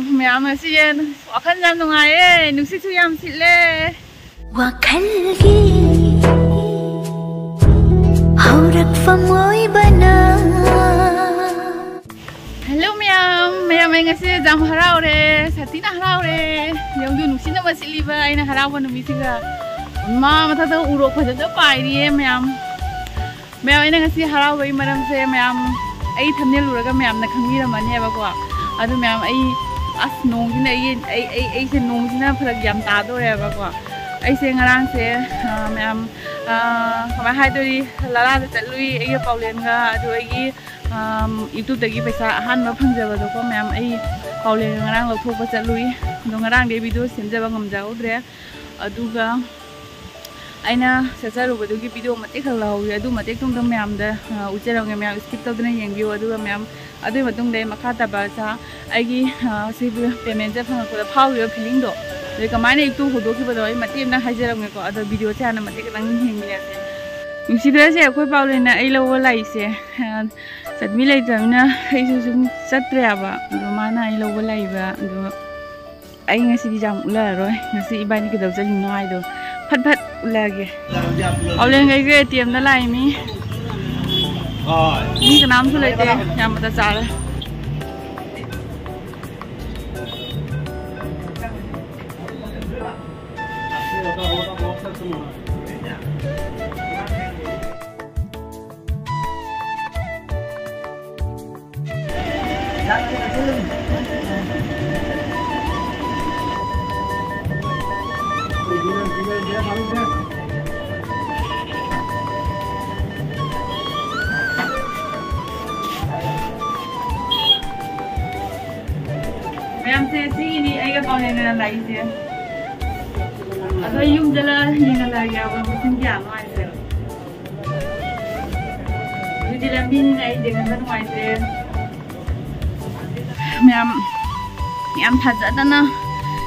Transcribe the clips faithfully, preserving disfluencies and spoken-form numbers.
ꯃꯌꯥꯝ, ꯉꯁꯤ ꯋꯥꯈꯜ ꯌꯥꯝ ꯅꯨꯡꯉꯥꯏꯌꯦ, ꯅꯨꯡꯁꯤꯠꯁꯨ ꯌꯥꯝ ꯁꯤꯠꯂꯦ꯫ ꯋꯥꯈꯜꯒꯤ ꯍꯧꯔꯛꯐꯝ ꯑꯣꯏꯕꯅ꯫ Hello ꯃꯌꯥꯝ, ꯃꯌꯥꯝ, ꯑꯩ ꯉꯁꯤ ꯌꯥꯝ ꯍꯔꯥꯎꯔꯦ, ꯁꯥꯊꯤꯅ ꯍꯔꯥꯎꯔꯦ꯫ ꯌꯦꯡꯉꯨ, ꯅꯨꯡꯁꯤꯠꯅ ꯃꯁꯤꯠꯂꯤꯕ ꯑꯩꯅ ꯍꯔꯥꯎꯕ ꯅꯨꯃꯤꯠꯁꯤꯒ꯫ ꯃꯥ ꯃꯊꯛꯇ ꯎꯔꯣꯛ ꯐꯖꯅ ꯄꯥꯏꯔꯤꯌꯦ ꯃꯌꯥꯝ꯫ ꯃꯌꯥꯝ, ꯑꯩꯅ ꯉꯁꯤ ꯍꯔꯥꯎꯕꯒꯤ ꯃꯔꯝꯁꯦ ꯃꯌꯥꯝ, ꯑꯩ ꯊꯝꯅꯦꯜ ꯎꯔꯒ ꯃꯌꯥꯝꯅ ꯈꯪꯕꯤꯔꯝꯃꯅꯦꯕꯀꯣ꯫ ꯑꯗꯨ ꯃꯌꯥꯝ, ꯑꯩ ꯑꯁ, ꯅꯣꯡꯁꯤꯅ ꯑꯩ, ꯑꯩ, ꯑꯩ, ꯑꯩꯁꯦ ꯅꯣꯡꯁꯤꯅ ꯐꯔꯛ ꯌꯥꯝ ꯇꯥꯗꯣꯔꯦꯕꯀꯣ꯫ ꯑꯩꯁꯦ ꯉꯔꯥꯡꯁꯦ, ꯑ, ꯃꯌꯥꯝ, ꯑ, ꯀꯃꯥꯏ ꯍꯥꯏꯗꯣꯔꯤ, ꯂꯂꯥꯗ ꯆꯠꯂꯨꯏ ꯑꯩꯒ ꯄꯥꯎꯂꯦꯟꯒ꯫ ꯑꯗꯨ ꯑꯩꯒꯤ, ꯑꯝ, YouTube-ꯇꯒꯤ ꯄꯩꯁꯥ ꯑꯍꯥꯟꯕ ꯐꯪꯖꯕꯗꯣꯀꯣ ꯃꯌꯥꯝ, ꯑꯩ ꯄꯥꯎꯂꯦꯟꯒ ꯉꯔꯥꯡ ꯂꯧꯊꯣꯛꯄ ꯆꯠꯂꯨꯏ꯫ ꯑꯗꯣ ꯉꯔꯥꯡꯗꯤ video ꯁꯦꯝꯖꯕ ꯉꯝꯖꯍꯧꯗ꯭ꯔꯦ꯫ ꯑꯗꯨꯒ ꯑꯩꯅ ꯆꯠꯆꯔꯨꯕꯗꯨꯒꯤ video ꯃꯇꯦꯛ ꯈꯛ ꯂꯧꯍꯧꯋꯤ꯫ ꯑꯗꯨ ꯃꯇꯦꯛꯇꯨꯝꯗ ꯃꯌꯥꯝꯗ, ꯑ, ꯎꯠꯆꯔꯝꯒꯦ꯫ ꯃꯌꯥꯝ skip ꯇꯧꯗꯅ ꯌꯦꯡꯕꯤꯌꯨ꯫ ꯑꯗꯨꯒ ꯃꯌꯥꯝ, ꯑꯗꯨꯒꯤ ꯃꯇꯨꯡꯗ ꯑꯩ ꯃꯈꯥ ꯇꯥꯕ ꯁꯥ-, ꯑꯩꯒꯤ, ꯑ, ꯁꯤ payment-ꯁꯦ ꯐꯪꯉꯛꯄꯗ ꯐꯥꯎꯈꯤꯕ feeling-ꯗꯣ, ꯑꯗꯩ ꯀꯃꯥꯏꯅ ꯑꯌꯨꯛꯇꯨ ꯍꯧꯗꯣꯛꯈꯤꯕꯗꯣ ꯑꯩ ꯃꯇꯦꯛ ꯑꯃꯇꯪ ꯍꯥꯏꯖꯔꯝꯒꯦꯀꯣ꯫ ꯑꯗꯣ video-ꯁꯦ ꯍꯥꯟꯅ ꯃꯇꯦꯛ ꯈꯛꯇꯪ ꯌꯦꯡꯃꯤꯟꯅꯁꯦ꯫ ꯅꯨꯡꯁꯤꯕꯤꯔꯁꯦ, ꯑꯩꯈꯣꯏ ꯄꯥꯎꯂꯦꯟꯅ ꯑꯩ ꯂꯧꯕ ꯂꯥꯛꯏꯁꯦ, ꯑ, ꯆꯠꯃꯤ ꯂꯩꯇ꯭ꯔꯕꯅꯤꯅ ꯑꯩꯁꯨ ꯁꯨꯝ ꯆꯠꯇ꯭ꯔꯦꯕ꯫ ꯑꯗꯣ ꯃꯥꯅ ꯑꯩ ꯂꯧꯕ ꯂꯥꯛꯏꯕ꯫ ꯑꯗꯣ ꯑꯩ ꯉꯁꯤꯗꯤ ꯌꯥꯝ ꯎꯠꯂꯔꯣꯏ꯫ ꯉꯁꯤ ꯏꯕꯥꯅꯤ ꯀꯩꯗꯧ ꯆꯠꯂꯤꯅꯣ ꯍꯥꯏꯗꯣ ꯐꯠ ꯐꯠ ꯎꯠꯂꯛꯑꯒꯦ꯫ ꯑꯣꯂꯦꯟꯈꯩꯁꯦ ATM-ꯗ ꯂꯥꯛꯏ ꯃꯤ꯫ ꯃꯤ ꯀꯅꯥꯝꯁꯨ ꯂꯩꯇꯦ꯫ ꯌꯥꯝ ꯃꯇꯝ ꯆꯥꯔꯦ꯫ ꯃꯌꯥꯝꯁꯦ ꯁꯤꯒꯤꯅꯤ ꯑꯩꯒ ꯄꯥꯎꯂꯦꯟꯒ ꯂꯥꯛꯏꯁꯦ꯫ ꯑꯗꯣ ꯌꯨꯝꯗ ꯌꯦꯡꯍꯜꯂꯛꯑꯒꯦ ꯑꯩꯈꯣꯏ ꯃꯁꯤꯡ ꯀꯌꯥꯅꯣ ꯍꯥꯏꯁꯦ꯫ ꯍꯧꯖꯤꯛꯇꯤ ꯂꯝꯕꯤꯅꯤꯅ ꯑꯩ ꯌꯦꯡꯍꯟꯕ ꯅꯨꯡꯉꯥꯏꯇ꯭ꯔꯦ꯫ ꯃꯌꯥꯝ ꯌꯥꯝ ꯊꯥꯖꯗꯅ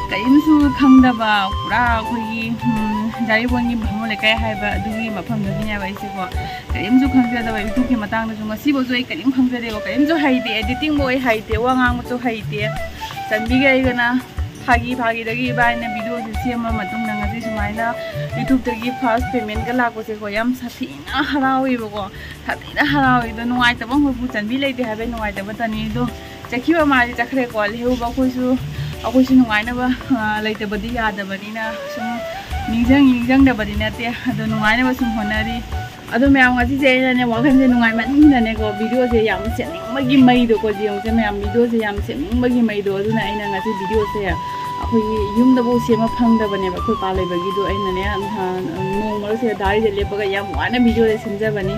ꯀꯔꯤꯝꯁꯨ ꯈꯪꯗꯕ ꯄꯨꯔꯥ ꯑꯩꯈꯣꯏꯒꯤ, ꯎꯝ, ꯖꯥꯔꯤꯕꯣꯟꯒꯤ ꯚꯥꯃꯣꯟ ꯂꯩꯀꯥꯏ ꯍꯥꯏꯕ ꯑꯗꯨꯒꯤ ꯃꯐꯝꯗꯒꯤꯅꯦꯕ ꯑꯩꯁꯦꯀꯣ꯫ ꯀꯔꯤꯝꯁꯨ ꯈꯪꯖꯗꯕ, YouTube-ꯀꯤ ꯃꯇꯥꯡꯗꯁꯨ ꯉꯁꯤꯐꯥꯎꯁꯨ ꯑꯩ ꯀꯔꯤꯝ ꯈꯪꯖꯗꯦꯕ꯫ ꯀꯔꯤꯝꯁꯨ ꯍꯩꯇꯦ, editing-ꯕꯨ ꯑꯩ ꯍꯩꯇꯦ, ꯋꯥ ꯉꯥꯡꯕꯁꯨ ꯍꯩꯇꯦ꯫ ꯆꯟꯕꯤꯒ ꯑꯩꯒꯅ ꯐꯥꯒꯤ ꯐꯥꯒꯤꯗꯒꯤ ꯏꯕꯥꯅꯤꯅ ꯚꯤꯗꯤꯑꯣꯁꯦ ꯁꯦꯝꯃ ꯃꯇꯨꯡꯗ ꯉꯁꯤ ꯁꯨꯃꯥꯏꯅ YouTubeꯇꯒꯤ first paymentꯀ ꯂꯥꯛꯄꯁꯦꯀꯣ, ꯌꯥꯝ ꯁꯥꯊꯤꯅ ꯍꯔꯥꯎꯋꯦꯕꯀꯣ꯫ ꯁꯥꯊꯤꯅ ꯍꯔꯥꯎꯋꯦ꯫ ꯑꯗꯣ ꯅꯨꯡꯉꯥꯏꯇꯕ ꯑꯃꯈꯛꯄꯨ, ꯆꯟꯕꯤ ꯂꯩꯇꯦ ꯍꯥꯏꯕꯩ ꯅꯨꯡꯉꯥꯏꯇꯕꯇꯅꯤ꯫ ꯑꯗꯣ ꯆꯠꯈꯤꯕ ꯃꯥꯗꯤ ꯆꯠꯈ꯭ꯔꯦꯀꯣ, ꯂꯩꯍꯧꯕ ꯑꯩꯈꯣꯏꯁꯨ, ꯑꯩꯈꯣꯏꯁꯨ ꯅꯨꯡꯉꯥꯏꯅꯕ, ꯑ, ꯂꯩꯇꯕꯗꯤ ꯌꯥꯗꯕꯅꯤꯅ ꯁꯨꯝ ꯅꯤꯡꯁꯤꯡ ꯅꯤꯡꯁꯤꯡꯗꯕꯗꯤ ꯅꯠꯇꯦ꯫ ꯑꯗꯣ ꯅꯨꯡꯉꯥꯏꯅꯕ ꯁꯨꯝ ꯍꯣꯠꯅꯔꯤ꯫ ꯑꯗꯣ ꯃꯌꯥꯝ, ꯉꯁꯤꯁꯦ ꯑꯩꯅꯅꯦ, ꯋꯥꯈꯜꯁꯦ ꯅꯨꯡꯉꯥꯏꯃꯟꯗꯅꯅꯦꯀꯣ, ꯚꯤꯗꯤꯑꯣꯁꯦ ꯌꯥꯝ ꯁꯦꯝꯅꯤꯡꯕꯒꯤ ꯃꯩꯗꯣꯀꯣ, ꯌꯦꯡꯉꯨꯁꯦ ꯃꯌꯥꯝ, ꯚꯤꯗꯤꯑꯣꯁꯦ ꯌꯥꯝ ꯁꯦꯝꯅꯤꯡꯕꯒꯤ ꯃꯩꯗꯣ꯫ ꯑꯗꯨꯅ ꯑꯩꯅ ꯉꯁꯤ ꯚꯤꯗꯤꯑꯣꯁꯦ ꯑꯩꯈꯣꯏꯒꯤ ꯌꯨꯝꯗꯐꯥꯎ ꯁꯦꯝꯕ ꯐꯪꯗꯕꯅꯦꯕ, ꯑꯩꯈꯣꯏ ꯄꯥ ꯂꯩꯕꯒꯤꯗꯣ꯫ ꯑꯩꯅꯅꯦ, ꯅꯍꯥꯟ ꯅꯣꯡ ꯃꯔꯛꯁꯤꯗ ꯗꯥꯔꯤꯗ ꯂꯦꯞꯄꯒ ꯌꯥꯝ ꯋꯥꯅ ꯚꯤꯗꯤꯑꯣꯁꯦ ꯁꯦꯝꯖꯕꯅꯤ꯫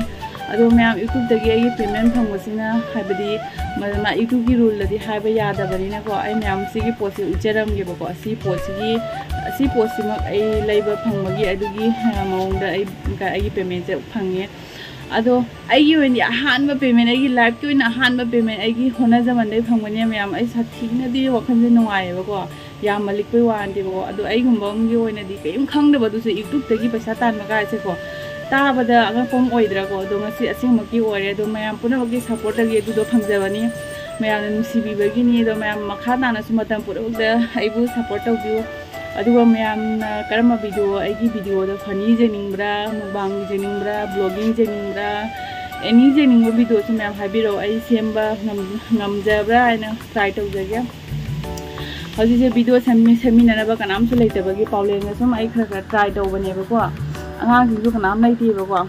ꯑꯗꯣ ꯃꯌꯥꯝ, YouTubeꯇꯒꯤ ꯑꯩꯒꯤ payment ꯐꯪꯕꯁꯤꯅ, ꯍꯥꯏꯕꯗꯤ ꯃ-, ꯃ-, YouTubeꯀꯤ ruleꯗꯗꯤ ꯍꯥꯏꯕ ꯌꯥꯗꯕꯅꯤꯅꯀꯣ, ꯑꯩ ꯃꯌꯥꯝ ꯁꯤꯒꯤ ꯄꯣꯠꯁꯦ ꯎꯠꯆꯔꯝꯒꯦꯕꯀꯣ꯫ ꯑꯁꯤ ꯄꯣꯠꯁꯤꯒꯤ, ꯑꯁꯤ ꯄꯣꯠꯁꯤꯃꯛ ꯑꯩ ꯂꯩꯕ ꯐꯪꯕꯒꯤ ꯑꯗꯨꯒꯤ, ꯑ, ꯃꯑꯣꯡꯗ ꯑꯩ, ꯑꯩꯒꯤ paymentꯁꯦ ꯐꯪꯉꯦ꯫ ꯑꯗꯣ ꯑꯩꯒꯤ ꯑꯣꯏꯅꯗꯤ ꯑꯍꯥꯟꯕ payment, ꯑꯩꯒꯤ lifeꯀꯤ ꯑꯣꯏꯅ ꯑꯍꯥꯟꯕ payment ꯑꯩꯒꯤ ꯍꯣꯠꯅꯖꯃꯟꯗꯩ ꯐꯪꯕꯅꯦ ꯃꯌꯥꯝ꯫ ꯑꯩ ꯁꯥꯊꯤꯅꯗꯤ ꯋꯥꯈꯜꯁꯦ ꯅꯨꯡꯉꯥꯏꯌꯦꯕꯀꯣ, ꯌꯥꯝ ꯃꯂꯤꯛꯄꯩ ꯋꯥꯅꯗꯦꯕꯀꯣ꯫ ꯑꯗꯣ ꯑꯩꯒꯨꯝꯕ ꯑꯃꯒꯤ ꯑꯣꯏꯅꯗꯤ ꯀꯔꯤꯝ ꯈꯪꯗꯕꯗꯨꯁꯨ YouTubeꯇꯒꯤ ꯄꯩꯁꯥ ꯇꯥꯟꯕ ꯀꯥꯏꯁꯦꯀꯣ, ꯇꯥꯕꯗ ꯑꯉꯛꯄ ꯑꯃ ꯑꯣꯏꯗ꯭ꯔꯥꯀꯣ? ꯑꯗꯣ ꯉꯁꯤ ꯑꯁꯦꯡꯕꯃꯛꯀꯤ ꯑꯣꯏꯔꯦ꯫ ꯑꯗꯣ ꯃꯌꯥꯝ ꯄꯨꯝꯅꯃꯛꯀꯤ supportꯇꯒꯤ ꯑꯗꯨꯗꯣ ꯐꯪꯖꯕꯅꯤ꯫ ꯃꯌꯥꯝꯅ ꯅꯨꯡꯁꯤꯕꯤꯕꯒꯤꯅꯤ꯫ ꯑꯗꯣ ꯃꯌꯥꯝ ꯃꯈꯥ ꯇꯥꯅꯁꯨ ꯃꯇꯝ ꯄꯨꯝꯅꯃꯛꯇ ꯑꯩꯕꯨ support ꯇꯧꯕꯤꯌꯨ꯫ ꯑꯗꯨꯒ ꯃꯌꯥꯝꯅ ꯀꯔꯝꯕ video, ꯑꯩꯒꯤ videoꯗ funny ꯌꯦꯡꯅꯤꯡꯕ꯭ꯔꯥ, mukbang ꯌꯦꯡꯅꯤꯡꯕ꯭ꯔꯥ, vlogging ꯌꯦꯡꯅꯤꯡꯕ꯭ꯔꯥ, any ꯌꯦꯡꯅꯤꯡꯕ videoꯁꯨ ꯃꯌꯥꯝ ꯍꯥꯏꯕꯤꯔꯛꯑꯣ, ꯑꯩ ꯁꯦꯝꯕ ꯉꯝ-, ꯉꯝꯖꯕ꯭ꯔꯥ ꯍꯥꯏꯅ try ꯇꯧꯖꯒꯦ꯫ ꯍꯧꯖꯤꯛꯁꯦ video ꯁꯦꯝꯃꯤ-, ꯁꯦꯝꯃꯤꯟꯅꯅꯕ ꯀꯅꯥꯝꯁꯨ ꯂꯩꯇꯕꯒꯤ ꯄꯥꯎꯂꯦꯟꯒ ꯁꯨꯝ ꯑꯩ ꯈꯔ ꯈꯔ try ꯇꯧꯕꯅꯦꯕꯀꯣ꯫ ꯑꯉꯥꯡꯁꯤꯡꯁꯨ ꯀꯅꯥꯝ ꯂꯩꯇꯦꯕꯀꯣ꯫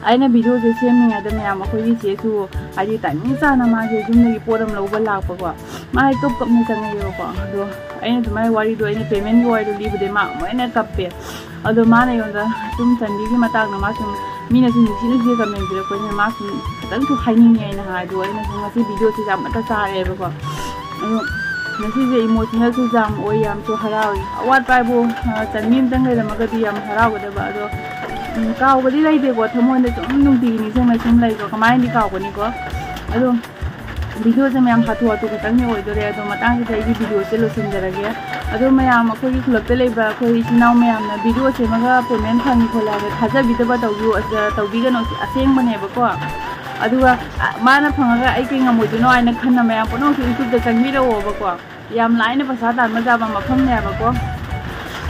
ꯑꯩꯅ videoꯁꯦ ꯁꯦꯝꯃꯤꯉꯩꯗ ꯃꯌꯥꯝ, ꯑꯩꯈꯣꯏꯒꯤ ꯆꯦꯁꯨ ꯍꯥꯏꯗꯤ timing ꯆꯥꯅ ꯃꯥꯁꯦ ꯌꯨꯝꯗꯒꯤ ꯄꯣꯠ ꯑꯃ ꯂꯧꯕ ꯂꯥꯛꯄꯀꯣ꯫ ꯃꯥ ꯍꯦꯛ ꯀꯞ ꯀꯞꯅ ꯆꯪꯉꯛꯑꯦꯕꯀꯣ꯫ ꯑꯗꯣ ꯑꯩꯅ ꯑꯗꯨꯃꯥꯏꯅ ꯋꯥꯔꯤꯗꯣ, ꯑꯩꯅ paymentꯀꯤ ꯋꯥꯔꯤꯗꯣ ꯂꯤꯕꯗꯩ ꯃꯥ ꯑꯃꯨꯛ ꯍꯦꯟꯅ ꯀꯞꯄꯦ꯫ ꯑꯗꯣ ꯃꯥꯅ ꯑꯩꯉꯣꯟꯗ ꯁꯨꯝ ꯆꯟꯕꯤꯒꯤ ꯃꯇꯥꯡꯗ ꯃꯥ ꯁꯨꯝ ꯃꯤꯅꯁꯨ ꯅꯨꯡꯁꯤ ꯅꯨꯡꯁꯤ comment ꯄꯤꯔꯛꯄꯅꯤꯅ ꯃꯥ ꯁꯨꯝ ꯈꯤꯇꯪꯁꯨ ꯍꯥꯏꯅꯤꯡꯉꯦ ꯍꯥꯏꯅ ꯍꯥꯏ꯫ ꯑꯗꯣ ꯑꯩꯅꯁꯨ ꯉꯁꯤ videoꯁꯦ ꯌꯥꯝ ꯃꯊꯥ ꯆꯥꯔꯦꯕꯀꯣ꯫ ꯑꯗꯣ ꯉꯁꯤꯁꯦ emotionalꯁꯨ ꯌꯥꯝ ꯑꯣꯏ, ꯌꯥꯝꯁꯨ ꯍꯔꯥꯎꯏ꯫ ꯑꯋꯥꯠꯄ ꯍꯥꯏꯕꯨ, ꯑ, ꯆꯟꯕꯤ ꯑꯝꯇꯪ ꯂꯩꯔꯝꯃꯒꯗꯤ ꯌꯥꯝ ꯍꯔꯥꯎꯒꯗꯕ꯫ ꯑꯗꯣ, ꯎꯝ, ꯀꯥꯎꯕꯗꯤ ꯂꯩꯇꯦꯀꯣ, ꯊꯃꯣꯏꯗ ꯁꯨꯝ ꯅꯨꯡꯇꯤꯒꯤ ꯅꯤꯡꯁꯤꯡꯅ ꯁꯨꯝ ꯂꯩꯀꯣ꯫ ꯀꯃꯥꯏꯅꯗꯤ ꯀꯥꯎꯒꯅꯤꯀꯣ? ꯑꯗꯣ videoꯁꯦ ꯃꯌꯥꯝ ꯍꯥꯊꯨ ꯍꯥꯊꯨ ꯈꯛꯇꯪꯗꯤ ꯑꯣꯏꯗꯣꯔꯦ꯫ ꯑꯗꯣ ꯃꯇꯥꯡꯁꯤꯗ ꯑꯩꯒꯤ videoꯁꯦ ꯂꯣꯏꯁꯤꯟꯖꯔꯒꯦ꯫ ꯑꯗꯣ ꯃꯌꯥꯝ, ꯑꯩꯈꯣꯏꯒꯤ ꯈꯨꯜꯂꯛꯇ ꯂꯩꯕ ꯑꯩꯈꯣꯏ ꯏꯆꯤꯟ ꯏꯅꯥꯎ ꯃꯌꯥꯝꯅ video ꯁꯦꯝꯃꯒ payment ꯐꯪꯉꯤ ꯈꯣꯠꯂꯦ ꯍꯥꯏꯕ ꯊꯥꯖꯕꯤꯗꯕ ꯇꯧꯕꯤꯌꯨ, ꯑꯁ, ꯇꯧꯕꯤꯒꯅꯨ, ꯁꯤ ꯑꯁꯦꯡꯕꯅꯦꯕꯀꯣ꯫ ꯑꯗꯨꯒ, ꯑ, ꯃꯥꯅ ꯐꯪꯉꯒ ꯑꯩ ꯀꯩ ꯉꯝꯃꯣꯏꯗꯣꯏꯅꯣ ꯍꯥꯏꯅ ꯈꯟꯅ ꯃꯌꯥꯝ ꯄꯨꯝꯅꯃꯛꯁꯨ YouTubeꯇ ꯆꯪꯕꯤꯔꯛꯑꯣꯕꯀꯣ꯫ ꯌꯥꯝ ꯂꯥꯏꯅ ꯄꯩꯁꯥ ꯇꯥꯟꯕ ꯌꯥꯕ ꯃꯐꯝꯅꯦꯕꯀꯣ꯫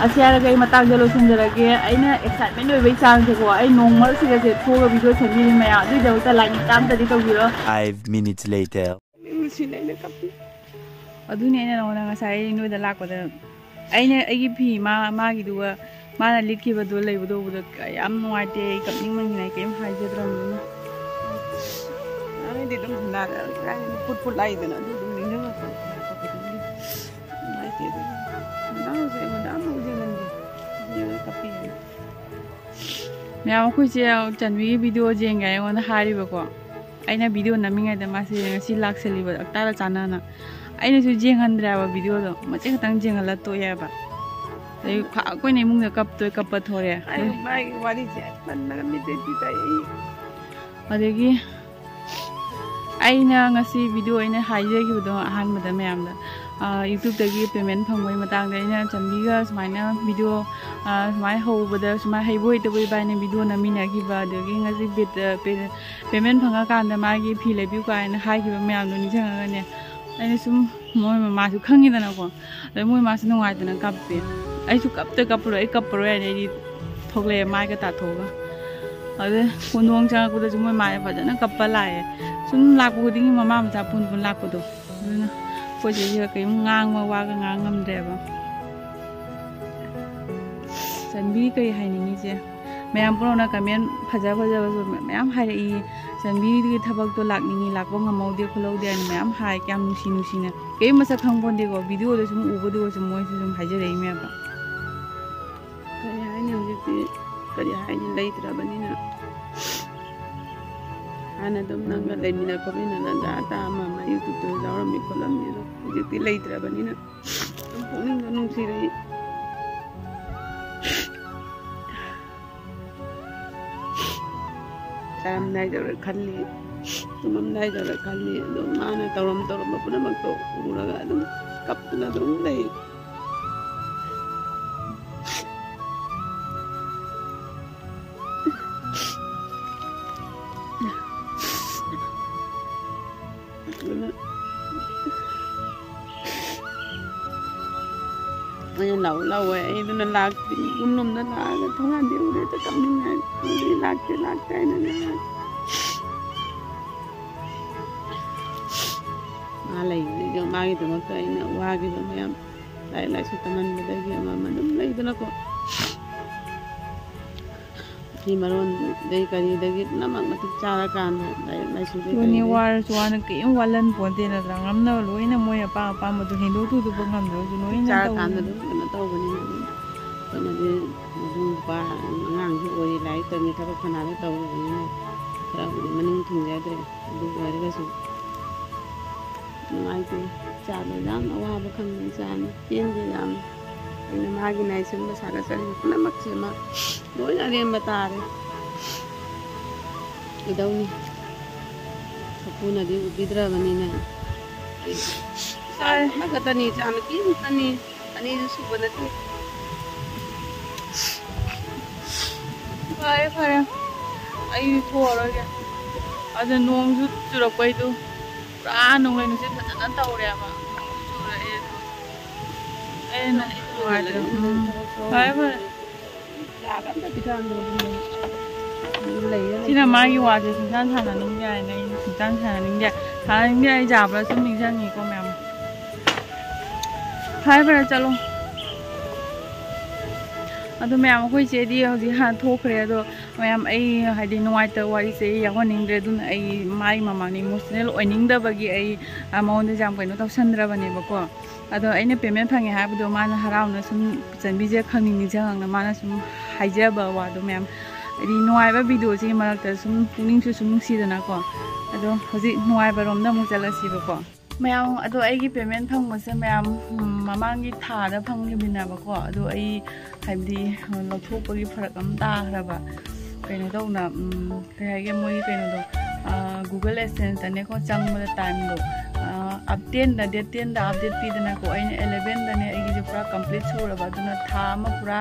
ꯑꯁꯤ ꯍꯥꯏꯔꯒ ꯑꯩ ꯃꯇꯥꯡꯗ ꯂꯣꯏꯁꯤꯟꯖꯔꯒꯦ꯫ ꯑꯩꯅ excitement ꯑꯣꯏꯕꯒꯤ ꯆꯥꯡꯁꯦꯀꯣ, ꯑꯩ ꯅꯣꯡ ꯃꯔꯛꯁꯤꯗꯁꯦ ꯊꯣꯛꯑꯒ video ꯁꯦꯝꯕꯤꯔꯤ ꯃꯌꯥꯝ, ꯑꯗꯨꯒꯤꯗꯃꯛꯇ like ꯃꯆꯥ ꯑꯝꯇꯗꯤ ꯇꯧꯕꯤꯔꯣ꯫ Five minutes later. ꯅꯨꯡꯁꯤꯅ ꯑꯩꯅ ꯀꯞꯄꯤ꯫ ꯑꯗꯨꯅꯤ ꯑꯩꯅ ꯅꯉꯣꯟꯗ ꯉꯁꯥꯏ ꯑꯩ ꯅꯣꯏꯗ ꯂꯥꯛꯄꯗ ꯑꯩꯅ ꯑꯩꯒꯤ ꯐꯤ ꯃꯥ-, ꯃꯥꯒꯤꯗꯨꯒ ꯃꯥꯅ ꯂꯤꯠꯈꯤꯕꯗꯣ ꯂꯩꯕꯗꯣ ꯎꯕꯗ ꯌꯥꯝ ꯅꯨꯡꯉꯥꯏꯇꯦ꯫ ꯑꯩ ꯀꯞꯅꯤꯡꯃꯟꯗꯅ ꯑꯩ ꯀꯩꯝ ꯍꯥꯏꯖꯗ꯭ꯔꯕꯅꯤꯅ꯫ ꯑꯩꯗꯤ ꯑꯗꯨꯝ ꯍꯟꯅ ꯀꯗꯥꯏꯗꯒꯤ ꯐꯨꯠ ꯐꯨꯠ ꯂꯥꯛꯏꯗꯅ ꯑꯗꯨ ꯑꯗꯨꯝ ꯅꯤꯡꯁꯤꯡꯉꯛꯄ꯫ ꯅꯨꯡꯉꯥꯏꯇꯦ ꯑꯗꯨꯅ꯫ ꯃꯅꯥꯎꯁꯦ ꯑꯩꯉꯣꯟꯗ ꯑꯃꯐꯥꯎ ꯌꯦꯡꯍꯟꯗꯦ꯫ ꯌꯦꯡꯉ ꯀꯞꯄꯤ ꯍꯥꯏꯅ꯫ ꯃꯌꯥꯝ ꯑꯩꯈꯣꯏꯁꯦ ꯆꯟꯕꯤꯒꯤ video ꯌꯦꯡꯒꯦ ꯑꯩꯉꯣꯟꯗ ꯍꯥꯏꯔꯤꯕꯀꯣ꯫ ꯑꯩꯅ video ꯅꯝꯃꯤꯉꯩꯗ ꯃꯥꯁꯦ ꯉꯁꯤ ꯂꯥꯛꯁꯜꯂꯤꯕ ꯍꯞꯇꯥꯗ ꯆꯥꯟꯅꯅ꯫ ꯑꯩꯅꯁꯨ ꯌꯦꯡꯍꯟꯗ꯭ꯔꯦꯕ videoꯗꯣ, ꯃꯆꯦꯠ ꯈꯛꯇꯪ ꯌꯦꯡꯍꯜꯂ ꯇꯣꯛꯑꯦꯕ꯫ ꯑꯗꯩ ꯐꯥꯛ ꯑꯩꯈꯣꯏꯅ ꯏꯃꯨꯡꯗ ꯀꯞꯇꯣꯏ ꯀꯞꯄ ꯊꯣꯔꯛꯑꯦ꯫ ꯑꯩ ꯃꯥꯒꯤ ꯋꯥꯔꯤꯁꯦ ꯄꯟꯕꯅ ꯃꯤꯠꯇꯩ ꯄꯤ ꯇꯥꯏ ꯑꯩ꯫ ꯑꯗꯒꯤ ꯑꯩꯅ ꯉꯁꯤ video ꯑꯩꯅ ꯍꯥꯏꯖꯈꯤꯕꯗꯣ ꯑꯍꯥꯟꯕꯗ ꯃꯌꯥꯝꯗ, ꯑ, YouTubeꯇꯒꯤ payment ꯐꯪꯕꯒꯤ ꯃꯇꯥꯡꯗ ꯑꯩꯅ ꯆꯟꯕꯤꯒ ꯁꯨꯃꯥꯏꯅ video, ꯑ, ꯁꯨꯃꯥꯏꯅ ꯍꯧꯕꯗ ꯁꯨꯃꯥꯏꯅ ꯍꯩꯕꯣꯏ ꯍꯩꯇꯕꯣꯏ ꯏꯕꯥꯅꯤ video ꯅꯝꯃꯤꯟꯅꯈꯤꯕ, ꯑꯗꯒꯤ ꯉꯁꯤ ꯕꯤꯠ-, ꯑ, pay-, payment ꯐꯪꯉꯀꯥꯟꯗ ꯃꯥꯒꯤ ꯐꯤ ꯂꯩꯕꯤꯌꯨ ꯀꯥꯏꯅ ꯍꯥꯏꯈꯤꯕ ꯃꯌꯥꯝꯗꯣ ꯅꯤꯡꯁꯤꯡꯉꯒꯅꯦ, ꯑꯩꯅ ꯁꯨꯝ ꯃꯣꯏ ꯃꯃꯥꯁꯨ ꯈꯪꯉꯤꯗꯅꯀꯣ, ꯑꯗꯩ ꯃꯣꯏ ꯃꯃꯥꯁꯨ ꯅꯨꯡꯉꯥꯏꯇꯅ ꯀꯞꯄꯦ꯫ ꯑꯩꯁꯨ ꯀꯞꯇ ꯀꯞꯄꯔꯣꯏ, ꯑꯩ ꯀꯞꯄꯔꯣꯏ ꯍꯥꯏꯅ ꯑꯩꯗꯤ ꯊꯣꯛꯂꯛꯑꯦ ꯃꯥꯏꯒ ꯇꯥꯊꯣꯛꯑꯒ꯫ ꯑꯗꯩ ꯀꯣꯟꯊꯣꯡ ꯆꯪꯉꯛꯄꯗꯁꯨ ꯃꯣꯏ ꯃꯥꯁꯦ ꯐꯖꯅ ꯀꯞꯄ ꯂꯥꯛꯑꯦ꯫ ꯁꯨꯝ ꯂꯥꯛꯄ ꯈꯨꯗꯤꯡꯒꯤ ꯃꯃꯥ ꯃꯆꯥ ꯄꯨꯟ ꯄꯨꯟ ꯂꯥꯛꯄꯗꯣ꯫ ꯑꯗꯨꯅ ꯑꯩꯈꯣꯏ ꯆꯦꯁꯤꯒ ꯀꯔꯤꯝ ꯉꯥꯡꯕ ꯋꯥꯒ ꯉꯥꯡ ꯉꯝꯗ꯭ꯔꯦꯕ꯫ ꯆꯟꯕꯤ ꯀꯔꯤ ꯍꯥꯏꯅꯤꯡꯉꯤꯁꯦ? ꯃꯌꯥꯝ ꯄꯨꯝꯅꯃꯛꯅ comment ꯐꯖ ꯐꯖꯕꯁꯨ ꯃꯌꯥꯝ ꯍꯥꯏꯔꯛꯏ꯫ ꯆꯟꯕꯤꯒꯤ ꯊꯕꯛꯇꯣ ꯂꯥꯛꯅꯤꯡꯉꯤ, ꯂꯥꯛꯄ ꯉꯝꯍꯧꯗꯦ ꯈꯣꯠꯍꯧꯗꯦ ꯍꯥꯏꯅ ꯃꯌꯥꯝ ꯍꯥꯏ, ꯀꯌꯥꯝ ꯅꯨꯡꯁꯤ ꯅꯨꯡꯁꯤꯅ꯫ ꯀꯔꯤꯝ ꯃꯁꯛ ꯈꯪꯄꯣꯟꯇꯦꯀꯣ, videoꯗ ꯁꯨꯝ ꯎꯕꯗꯨꯒ ꯁꯨꯝ ꯃꯣꯏꯁꯨ ꯁꯨꯝ ꯍꯥꯏꯖꯔꯛꯏ ꯃꯌꯥꯝꯗꯣ꯫ ꯀꯔꯤ ꯍꯥꯏꯅꯤ ꯍꯧꯖꯤꯛꯇꯤ? ꯀꯔꯤ ꯍꯥꯏꯅꯤ? ꯂꯩꯇ꯭ꯔꯕꯅꯤꯅ꯫ ꯍꯥꯟꯅ ꯑꯗꯨꯝ ꯅꯪꯒ ꯂꯩꯃꯤꯟꯅ ꯈꯣꯠꯃꯤꯟꯅꯗꯅ ꯑꯇꯥ ꯑꯃ ꯑꯃ YouTubeꯇꯁꯨ ꯌꯥꯎꯔꯝꯃꯤ ꯈꯣꯠꯂꯝꯃꯤ ꯑꯗꯣ ꯍꯧꯖꯤꯛꯇꯤ ꯂꯩꯇ꯭ꯔꯕꯅꯤꯅ ꯑꯗꯨꯝ ꯄꯨꯛꯅꯤꯡꯗꯣ ꯅꯨꯡꯁꯤꯔꯛꯏ꯫ ꯆꯥꯔꯝꯗꯥꯏꯗꯧꯔ ꯈꯜꯂꯤ, ꯇꯨꯝꯃꯝꯗꯥꯏꯗꯧꯔ ꯈꯜꯂꯤ꯫ ꯑꯗꯨꯝ ꯃꯥꯅ ꯇꯧꯔꯝ ꯇꯧꯔꯝꯕ ꯄꯨꯝꯅꯃꯛꯇꯣ ꯎꯔꯒ ꯑꯗꯨꯝ ꯀꯞꯇꯅ ꯑꯗꯨꯝ ꯂꯩ꯫ ꯑꯗꯨꯅ ꯑꯩꯅ ꯂꯥꯛꯑꯣ ꯂꯥꯛꯑꯣ ꯑꯩ ꯑꯗꯨꯅ ꯂꯥꯛꯇꯦ꯫ ꯌꯨꯝꯂꯣꯝꯗ ꯂꯥꯛꯑꯒ ꯊꯣꯡꯒꯥꯟꯗ ꯎꯔꯦꯗ ꯀꯞꯅꯤꯡꯉꯦ꯫ ꯑꯗꯨꯗꯤ ꯂꯥꯛꯇꯦ ꯂꯥꯛꯇꯦ ꯍꯥꯏꯅ ꯉꯥꯡꯉꯦ꯫ ꯃꯥ ꯂꯩꯕꯗꯨꯗ ꯃꯥꯒꯤꯗꯃꯛꯇ ꯑꯩꯅ ꯋꯥꯈꯤꯕ ꯃꯌꯥꯝ, ꯂꯥꯏꯔꯤꯛ ꯂꯥꯏꯁꯨ ꯇꯝꯍꯟꯕꯗꯒꯤ ꯑꯃ ꯑꯃ ꯑꯗꯨꯝ ꯂꯩꯗꯅꯀꯣ꯫ ꯐꯤ ꯃꯔꯣꯟꯗꯒꯤ ꯀꯔꯤꯗꯒꯤ ꯄꯨꯝꯅꯃꯛ ꯃꯇꯤꯛ ꯆꯥꯔꯀꯥꯟꯗ ꯂꯥꯏꯔꯤꯛ ꯂꯥꯏꯁꯨꯗꯒꯤ ꯑꯗꯨꯅꯤ, ꯀꯔꯤꯗꯒꯤ ꯋꯥꯔꯁꯨ ꯋꯥꯅ ꯀꯔꯤꯝ ꯋꯥꯠꯍꯟ ꯄꯣꯟꯇꯦ ꯅꯠꯇ꯭ꯔꯥ? ꯉꯝꯅꯕ ꯂꯣꯏꯅ ꯃꯣꯏ ꯑꯄꯥꯝ ꯑꯄꯥꯝꯕꯗꯣ ꯍꯦꯟꯗꯣꯛ ꯊꯣꯏꯗꯣꯛꯄ ꯉꯝꯗ꯭ꯔꯁꯨ ꯂꯣꯏꯅ ꯆꯥꯔꯀꯥꯟꯗ ꯇꯧꯋꯤ꯫ ꯑꯗꯨꯝ ꯀꯩꯅꯣ ꯇꯧꯕꯅꯤꯅ ꯑꯗꯨꯝ ꯑꯩꯈꯣꯏꯅꯗꯤ ꯃꯕꯨꯡ ꯃꯧꯄ꯭ꯋꯥ ꯑꯉꯥꯡꯁꯨ ꯑꯣꯏꯔꯤ, ꯂꯥꯏꯔꯤꯛ ꯇꯝꯃꯤ, ꯊꯕꯛ ꯐꯅꯥꯗ ꯇꯧꯔꯨꯕꯅꯤꯅ ꯈꯔꯕꯨꯗꯤ ꯃꯅꯤꯡ ꯊꯨꯡꯖꯗ꯭ꯔꯦ꯫ ꯑꯗꯨ ꯑꯣꯏꯔꯒꯁꯨ ꯅꯨꯡꯉꯥꯏꯇꯦ꯫ ꯏꯆꯥꯗꯣ ꯌꯥꯝ ꯑꯋꯥꯕ ꯈꯪꯕ ꯏꯆꯥꯅꯤ꯫ ꯄꯦꯟꯗꯦ ꯌꯥꯝ꯫ ꯑꯩꯅ ꯃꯥꯒꯤ ꯅꯥꯏꯁꯟꯕ ꯁꯥꯒꯠꯆꯔꯤꯕ ꯄꯨꯝꯅꯃꯛꯁꯦ ꯃꯥ ꯂꯣꯏꯅ ꯑꯔꯦꯝꯕ ꯇꯥꯔꯦ꯫ ꯀꯩꯗꯧꯅꯤ? ꯃꯄꯨꯅꯗꯤ ꯎꯕꯤꯗ꯭ꯔꯕꯅꯤꯅ꯫ ꯑꯩ ꯏꯆꯥ ꯑꯃꯈꯛꯇꯅꯤ, ꯏꯆꯥ ꯅꯨꯄꯤ ꯑꯃꯈꯛꯇꯅꯤ꯫ ꯑꯅꯤꯁꯨ ꯁꯨꯕ ꯅꯠꯇꯦ꯫ ꯐꯔꯦ, ꯐꯔꯦ꯫ ꯑꯩ ꯊꯣꯛꯑꯔꯣꯏꯒꯦ꯫ ꯑꯗ ꯅꯣꯡꯁꯨ ꯆꯨꯔꯛꯄꯩꯗꯨ ꯄꯨꯔꯥ ꯅꯣꯡꯂꯩ ꯅꯨꯡꯁꯤꯠ ꯐꯖꯅ ꯇꯧꯔꯦꯕ꯫ ꯅꯣꯡꯁꯨ ꯆꯨꯔꯛꯑꯦ ꯑꯗꯨ꯫ ꯑꯩꯅ ꯅꯨꯡꯉꯥꯏꯇ꯭ꯔꯦ꯫ ꯎꯝ꯫ ꯐꯔꯦ, ꯐꯔꯦ꯫ ꯆꯥꯒ ꯑꯝꯇ ꯄꯤꯊꯛꯑꯝꯗꯕꯗꯨꯅꯦ꯫ ꯂꯩꯔ ꯁꯤꯅ ꯂꯩꯇ꯭ꯔꯦ꯫ ꯃꯥꯒꯤ ꯋꯥꯁꯦ ꯁꯨꯡꯁꯥꯟ ꯁꯥꯟꯅꯅꯤꯡꯗꯦ ꯍꯥꯏꯅ ꯑꯩ ꯁꯨꯡꯁꯥꯟ ꯁꯥꯟꯅꯅꯤꯡꯗꯦ꯫ ꯁꯥꯟꯅꯅꯤꯡꯗꯦ, ꯑꯩ ꯖꯥꯕ꯭ꯔꯥ ꯁꯨꯝ ꯅꯤꯡꯁꯤꯡꯉꯤꯀꯣ ꯃꯌꯥꯝ꯫ ꯐꯔꯦ, ꯐꯔꯦ, ꯆꯠꯂꯣ꯫ ꯑꯗꯣ ꯃꯌꯥꯝ, ꯑꯩꯈꯣꯏ ꯆꯦꯗꯤ ꯍꯧꯖꯤꯛ ꯍꯥꯟꯅ ꯊꯣꯛꯈ꯭ꯔꯦ꯫ ꯑꯗꯣ ꯃꯌꯥꯝ, ꯑꯩ ꯍꯥꯏꯗꯤ ꯅꯨꯡꯉꯥꯏꯇꯕ ꯋꯥꯔꯤꯁꯦ ꯑꯩ ꯌꯥꯎꯍꯟꯅꯤꯡꯗ꯭ꯔꯦ꯫ ꯑꯗꯨꯅ ꯑꯩ ꯃꯥꯒꯤ ꯃꯃꯥꯡꯗ ꯏꯃꯣꯁꯅꯦꯜ ꯑꯣꯏꯅꯤꯡꯗꯕꯒꯤ ꯑꯩ, ꯑ, ꯃꯉꯣꯟꯗ ꯌꯥꯝ ꯀꯩꯅꯣ ꯇꯧꯁꯟꯗ꯭ꯔꯕꯅꯦꯕꯀꯣ꯫ ꯑꯗꯣ ꯑꯩꯅ ꯄꯦꯃꯦꯟ ꯐꯪꯉꯦ ꯍꯥꯏꯕꯗꯣ ꯃꯥꯅ ꯍꯔꯥꯎꯅ ꯁꯨꯝ ꯆꯟꯕꯤꯁꯦ ꯈꯪꯅꯤꯡ ꯅꯤꯡꯁꯤꯡꯉꯛꯅ ꯃꯥꯅ ꯁꯨꯝ ꯍꯥꯏꯖꯕ ꯋꯥꯗꯣ ꯃꯌꯥꯝ, ꯍꯥꯏꯗꯤ ꯅꯨꯡꯉꯥꯏꯕ ꯚꯤꯗꯤꯑꯣꯁꯤꯒꯤ ꯃꯔꯛꯇ ꯁꯨꯝ ꯄꯨꯛꯅꯤꯡꯁꯨ ꯁꯨꯝ ꯅꯨꯡꯁꯤꯗꯅꯀꯣ꯫ ꯑꯗꯣ ꯍꯧꯖꯤꯛ ꯅꯨꯡꯉꯥꯏꯕꯔꯣꯝꯗ ꯑꯃꯨꯛ ꯆꯠꯂꯁꯤꯕꯀꯣ꯫ ꯃꯌꯥꯝ, ꯑꯗꯣ ꯑꯩꯒꯤ ꯄꯦꯃꯦꯟ ꯐꯪꯕꯁꯦ ꯃꯌꯥꯝ, ꯎꯝ, ꯃꯃꯥꯡꯒꯤ ꯊꯥꯗ ꯐꯪꯈꯤꯕꯅꯦꯕꯀꯣ꯫ ꯑꯗꯣ ꯑꯩ ꯍꯥꯏꯕꯗꯤ, ꯑ, ꯂꯧꯊꯣꯛꯄꯒꯤ ꯐꯔꯛ ꯑꯃ ꯇꯥꯈ꯭ꯔꯕ꯫ ꯀꯩꯅꯣ ꯇꯧꯅ, ꯎꯝ, ꯀꯩ ꯍꯥꯏꯒꯦ, ꯃꯣꯏꯒꯤ ꯀꯩꯅꯣꯗꯣ, ꯑ, Google AdSenseꯇꯅꯦꯀꯣ ꯆꯪꯕꯗ ꯇꯥꯏꯝꯗꯣ, ꯑ, up tenꯗ, date tenꯗ update ꯄꯤꯗꯅꯀꯣ꯫ ꯑꯩꯅ elevenꯗꯅꯦ ꯑꯩꯒꯤꯁꯦ ꯄꯨꯔꯥ complete ꯁꯨꯔꯕ꯫ ꯑꯗꯨꯅ ꯊꯥ ꯑꯃ ꯄꯨꯔꯥ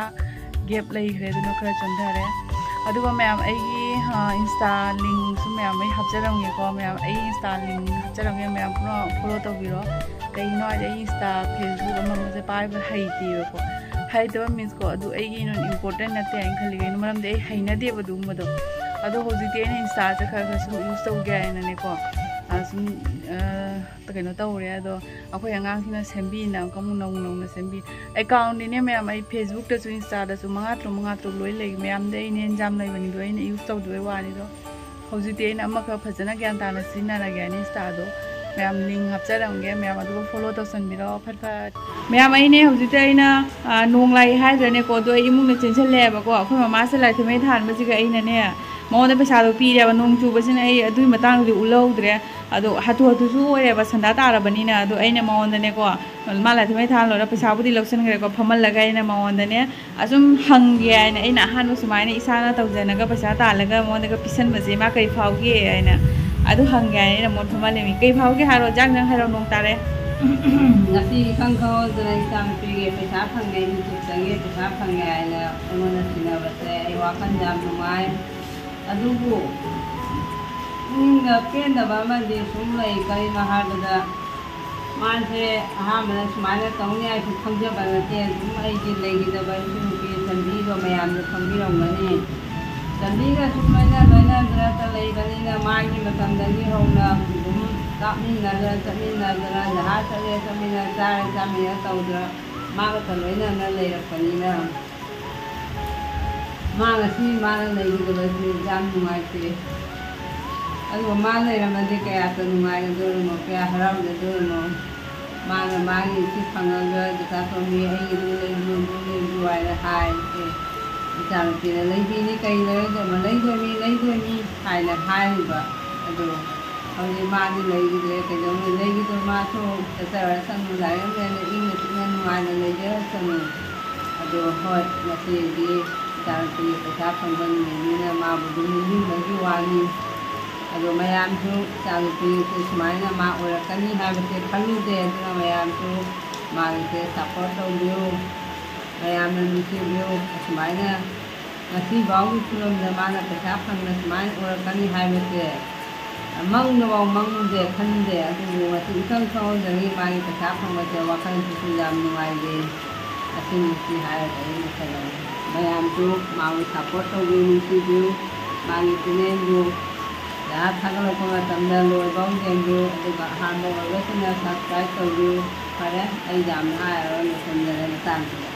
gap ꯂꯩꯈ꯭ꯔꯦ꯫ ꯑꯗꯨꯅ ꯈꯔ ꯆꯣꯟꯊꯔꯦ꯫ ꯑꯗꯨꯒ ꯃꯌꯥꯝ ꯑꯩꯒꯤ, ꯑ, Insta linkꯁꯨ ꯃꯌꯥꯝ ꯑꯩ ꯍꯥꯞꯆꯔꯝꯒꯦꯀꯣ꯫ ꯃꯌꯥꯝ ꯑꯩ Insta link ꯍꯥꯞꯆꯔꯝꯒꯦ, ꯃꯌꯥꯝ ꯄꯨꯟꯅ follow ꯇꯧꯕꯤꯔꯣ꯫ ꯀꯩꯒꯤꯅꯣ ꯍꯥꯏꯗꯤ ꯑꯩ ꯏꯟꯁꯇꯥ, ꯐꯦꯁꯕꯨꯛ ꯑꯃ ꯑꯃꯁꯦ ꯄꯥꯏꯕ ꯍꯩꯇꯦꯕꯀꯣ꯫ ꯍꯩꯇꯕ ꯃꯤꯟꯁꯀꯣ, ꯑꯗꯨ ꯑꯩꯒꯤ ꯑꯣꯏꯅ ꯏꯝꯄꯣꯔꯇꯦꯟ ꯅꯠꯇꯦ ꯍꯥꯏꯅ ꯈꯜꯂꯤ꯫ ꯀꯩꯅꯣ ꯃꯔꯝꯗꯤ ꯑꯩ ꯍꯩꯅꯗꯦꯕ ꯑꯗꯨꯒꯨꯝꯕꯗꯣ꯫ ꯑꯗꯣ ꯍꯧꯖꯤꯛꯇꯤ ꯑꯩꯅ ꯏꯟꯁꯇꯥꯁꯦ ꯈꯔ ꯈꯔ ꯁꯨꯝ ꯌꯨꯁ ꯇꯧꯒꯦ ꯍꯥꯏꯅꯅꯦꯀꯣ, ꯑ, ꯁꯨꯝ, ꯑ, ꯀꯩꯅꯣ ꯇꯧꯔꯦ꯫ ꯑꯗꯣ ꯑꯩꯈꯣꯏ ꯑꯉꯥꯡꯁꯤꯡꯅ ꯁꯦꯝꯕꯤꯅ ꯑꯃꯨꯛꯀ ꯑꯃꯨꯛ ꯅꯧꯅ ꯅꯧꯅ ꯁꯦꯝꯕꯤ꯫ ꯑꯦꯀꯥꯎꯟꯗꯤꯅꯦ ꯃꯌꯥꯝ, ꯑꯩ ꯐꯦꯁꯕꯨꯛꯇꯁꯨ ꯏꯟꯁꯇꯥꯗꯁꯨ ꯃꯉꯥ ꯇꯔꯨꯛ ꯃꯉꯥ ꯇꯔꯨꯛ ꯂꯣꯏ ꯂꯩ꯫ ꯃꯌꯥꯝꯗ ꯑꯩ ꯅꯦꯟꯖꯥꯝ ꯂꯩꯕꯅꯤꯗꯣ, ꯑꯩꯅ ꯌꯨꯁ ꯇꯧꯗꯕꯩ ꯋꯥꯅꯤꯗꯣ꯫ ꯍꯧꯖꯤꯛꯇꯤ ꯑꯩꯅ ꯑꯃꯈꯛ ꯐꯖꯅ ꯒ꯭ꯌꯥꯟ ꯇꯥꯅ ꯁꯤꯖꯤꯟꯅꯔꯒꯦ ꯍꯥꯏꯅ ꯏꯟꯁꯇꯥꯗꯣ ꯃꯌꯥꯝ ꯂꯤꯡ ꯍꯥꯞꯆꯔꯝꯒꯦ꯫ ꯃꯌꯥꯝ ꯑꯗꯨꯒ ꯐꯣꯂꯣ ꯇꯧꯁꯟꯕꯤꯔꯣ ꯐꯠ ꯐꯠ꯫ ꯃꯌꯥꯝ ꯑꯩꯅꯦ ꯍꯧꯖꯤꯛꯇ ꯑꯩꯅ, ꯑ, ꯅꯣꯡ ꯂꯥꯛꯏ ꯍꯥꯏꯗ꯭ꯔꯅꯦꯀꯣ, ꯑꯗꯣ ꯑꯩ ꯏꯃꯨꯡꯗ ꯆꯦꯟꯁꯤꯜꯂꯛꯑꯦꯕꯀꯣ꯫ ꯑꯩꯈꯣꯏ ꯃꯃꯥꯁꯦ ꯂꯥꯏ ꯊꯥꯎꯃꯩ ꯊꯥꯟꯕꯁꯤꯒ ꯑꯩꯅꯅꯦ ꯃꯉꯣꯟꯗ ꯄꯩꯁꯥꯗꯣ ꯄꯤꯔꯦꯕ꯫ ꯅꯣꯡ ꯆꯨꯕꯁꯤꯅ ꯑꯩ ꯑꯗꯨꯒꯤ ꯃꯇꯥꯡꯗꯨꯗꯤ ꯎꯠꯍꯧꯗ꯭ꯔꯦ꯫ ꯑꯗꯣ ꯍꯥꯊꯨ ꯍꯥꯊꯨꯁꯨ ꯑꯣꯏꯔꯦꯕ ꯁꯟꯗꯥ ꯇꯥꯔꯕꯅꯤꯅ꯫ ꯑꯗꯣ ꯑꯩꯅ ꯃꯉꯣꯟꯗꯅꯦꯀꯣ, ꯃꯥ ꯂꯥꯏ ꯊꯥꯎꯃꯩ ꯊꯥꯟ ꯂꯣꯏꯔ ꯄꯩꯁꯥꯕꯨꯗꯤ ꯂꯧꯁꯤꯟꯈ꯭ꯔꯦꯀꯣ, ꯐꯝꯍꯜꯂꯒ ꯑꯩꯅ ꯃꯉꯣꯟꯗꯅꯦ ꯑꯁꯨꯝ ꯍꯪꯒꯦ ꯍꯥꯏꯅ, ꯑꯩꯅ ꯑꯍꯥꯟꯕ ꯁꯨꯃꯥꯏꯅ ꯏꯁꯥꯅ ꯇꯧꯖꯅꯒ ꯄꯩꯁꯥ ꯇꯥꯜꯂꯒ ꯃꯉꯣꯟꯗꯒ ꯄꯤꯁꯟꯕꯁꯦ ꯃꯥ ꯀꯩ ꯐꯥꯎꯒꯦ ꯍꯥꯏꯅ ꯑꯗꯨ ꯍꯪꯒꯦ ꯍꯥꯏꯅ ꯑꯩꯅ ꯃꯉꯣꯟꯗ ꯐꯝꯍꯜꯂꯤꯃꯤ꯫ ꯀꯩ ꯐꯥꯎꯒꯦ ꯍꯥꯏꯔꯣ, ꯖꯥꯡ ꯖꯥꯡ ꯍꯥꯏꯔꯣ, ꯅꯣꯡ ꯇꯥꯔꯦ꯫ ꯉꯁꯤ ꯏꯈꯪ ꯈꯪꯍꯧꯗꯅ ꯏꯆꯥꯅꯨꯄꯤꯒꯤ ꯄꯩꯁꯥ ꯐꯪꯉꯦ, ꯌꯨꯇ꯭ꯌꯨꯕꯇꯒꯤ ꯄꯩꯁꯥ ꯐꯪꯉꯦ ꯍꯥꯏꯅ ꯑꯩꯉꯣꯟꯗ ꯁꯤꯟꯅꯕꯁꯦ ꯑꯩ ꯋꯥꯈꯜ ꯌꯥꯝ ꯅꯨꯡꯉꯥꯏ꯫ ꯑꯗꯨꯕꯨ ꯄꯨꯛꯅꯤꯡꯗ ꯄꯦꯟꯗꯕ ꯑꯃꯗꯤ ꯁꯨꯝ ꯂꯩ꯫ ꯀꯔꯤꯅꯣ ꯍꯥꯏꯕꯗ, ꯃꯥꯁꯦ ꯑꯍꯥꯟꯕꯗ ꯁꯨꯃꯥꯏꯅ ꯇꯧꯅꯤ ꯍꯥꯏꯁꯨ ꯈꯪꯖꯕ ꯅꯠꯇꯦ꯫ ꯑꯗꯨꯝ ꯑꯩꯒꯤ ꯂꯩꯈꯤꯗꯕ ꯏꯆꯨ ꯅꯨꯄꯤ ꯆꯟꯕꯤꯗꯣ ꯃꯌꯥꯝꯅ ꯈꯪꯕꯤꯔꯝꯒꯅꯤ꯫ ꯆꯟꯕꯤꯒ ꯁꯨꯝ ꯂꯣꯏꯅ ꯂꯣꯏꯅꯗꯅꯇ ꯂꯩꯕꯅꯤꯅ, ꯃꯥꯒꯤ ꯃꯇꯝꯗꯒꯤ ꯍꯧꯅ ꯑꯗꯨꯝ ꯀꯥꯞꯃꯤꯟꯅꯗꯅ ꯆꯠꯃꯤꯟꯅꯗꯅ, ꯖꯍꯥꯖ ꯆꯠꯂꯦ ꯆꯠꯃꯤꯟꯅ, ꯆꯥꯔꯦ ꯆꯥꯃꯤꯟꯅ ꯇꯧꯗꯅ ꯃꯥꯒꯇ ꯂꯣꯏꯅꯅ ꯂꯩꯔꯛꯄꯅꯤꯅ, ꯃꯥ ꯉꯁꯤ ꯃꯥꯅ ꯂꯩꯈꯤꯗꯕꯁꯦ ꯌꯥꯝ ꯅꯨꯡꯉꯥꯏꯇꯦ꯫ ꯑꯗꯨꯒ ꯃꯥ ꯂꯩꯔꯝꯃꯗꯤ ꯀꯌꯥꯇ ꯅꯨꯡꯉꯥꯏꯒꯗꯣꯔꯤꯅꯣ, ꯀꯌꯥ ꯍꯔꯥꯎꯖꯗꯣꯔꯤꯅꯣ꯫ ꯃꯥꯅ ꯃꯥꯒꯤ ꯁꯤ ꯐꯪꯉꯒ ꯗꯇꯥ ꯇꯣꯝꯕꯤ ꯑꯩꯒꯤꯗꯨ ꯂꯩꯕꯤꯌꯨ, ꯑꯗꯨ ꯂꯩꯕꯤꯌꯨ ꯍꯥꯏꯅ ꯍꯥꯏ꯫ ꯑꯦ, ꯏꯆꯥꯅꯨꯄꯤꯅ ꯂꯩꯕꯤꯅꯤ, ꯀꯩ ꯂꯩꯔꯣꯏꯗꯣꯏꯅꯣ, ꯂꯩꯗꯣꯏꯅꯤ, ꯂꯩꯗꯣꯏꯅꯤ ꯍꯥꯏꯅ ꯍꯥꯏꯔꯤꯕ꯫ ꯑꯗꯣ ꯍꯧꯖꯤꯛ ꯃꯥꯗꯤ ꯂꯩꯈꯤꯗ꯭ꯔꯦ꯫ ꯀꯩꯗꯧꯅꯤ ꯂꯩꯈꯤꯗ꯭ꯔꯣ? ꯃꯥꯁꯨ ꯆꯠꯆꯔꯁꯅꯨ, ꯂꯥꯏꯔꯤꯛ ꯂꯥꯏꯅ ꯏꯪꯅ ꯆꯤꯛꯅ ꯅꯨꯡꯉꯥꯏꯅ ꯂꯩꯖꯔꯁꯅꯨ꯫ ꯑꯗꯣ ꯍꯣꯏ, ꯉꯁꯤꯗꯤ ꯏꯆꯥꯅꯨꯄꯤꯒꯤ ꯄꯩꯁꯥ ꯐꯪꯕ ꯅꯨꯃꯤꯠꯅꯤꯅ ꯃꯥꯕꯨ ꯑꯗꯨꯝ ꯅꯤꯡꯁꯤꯡꯕꯒꯤ ꯋꯥꯅꯤ꯫ ꯑꯗꯣ ꯃꯌꯥꯝꯁꯨ ꯏꯆꯥꯅꯨꯄꯤꯁꯦ ꯁꯨꯃꯥꯏꯅ ꯃꯥ ꯑꯣꯏꯔꯛꯀꯅꯤ ꯍꯥꯏꯕꯁꯦ ꯈꯜꯂꯨꯗꯦ꯫ ꯑꯗꯨꯅ ꯃꯌꯥꯝꯁꯨ ꯃꯥꯒꯤꯁꯦ ꯁꯞꯄꯣꯔꯠ ꯇꯧꯕꯤꯌꯨ, ꯃꯌꯥꯝꯅ ꯅꯨꯡꯁꯤꯕꯤꯌꯨ꯫ ꯑꯁꯨꯃꯥꯏꯅ ꯉꯁꯤꯐꯥꯎꯒꯤ ꯐꯤꯕꯝꯗ ꯃꯥꯅ ꯄꯩꯁꯥ ꯐꯪꯅ ꯁꯨꯃꯥꯏꯅ ꯑꯣꯏꯔꯛꯀꯅꯤ ꯍꯥꯏꯕꯁꯦ ꯃꯪꯗꯐꯥꯎ ꯃꯪꯗꯦ, ꯈꯟꯗꯦ, ꯑꯗꯨꯕꯨ ꯉꯁꯤ ꯏꯈꯪ ꯈꯪꯍꯧꯗꯕꯒꯤ ꯃꯥꯒꯤ ꯄꯩꯁꯥ ꯐꯪꯕꯁꯦ ꯋꯥꯈꯜꯁꯤꯁꯨ ꯌꯥꯝ ꯅꯨꯡꯉꯥꯏꯖꯩ꯫ ꯑꯁꯤꯅꯤ ꯁꯤ ꯍꯥꯏꯔꯒ ꯑꯩ ꯂꯣꯏꯁꯜꯂꯒꯦ꯫ ꯃꯌꯥꯝꯁꯨ ꯃꯥꯕꯨ support ꯇꯧꯕꯤꯌꯨ, ꯅꯨꯡꯁꯤꯕꯤꯌꯨ꯫ ꯃꯥꯒꯤ channelꯕꯨ ꯖꯥꯠ ꯊꯥꯒꯠꯂꯛꯄ ꯃꯇꯝꯗ ꯂꯣꯏꯐꯥꯎ ꯌꯦꯡꯕꯤꯌꯨ, ꯑꯗꯨꯒ ꯑꯍꯥꯟꯕ ꯑꯣꯏꯔꯒꯁꯤꯅ subscribe ꯇꯧꯕꯤꯌꯨ꯫ ꯐꯔꯦ, ꯑꯩ ꯌꯥꯝꯅ ꯍꯥꯏꯔꯔꯣꯏ, ꯂꯣꯏꯁꯤꯟꯖꯔꯦ ꯃꯇꯥꯡꯁꯤꯗ꯫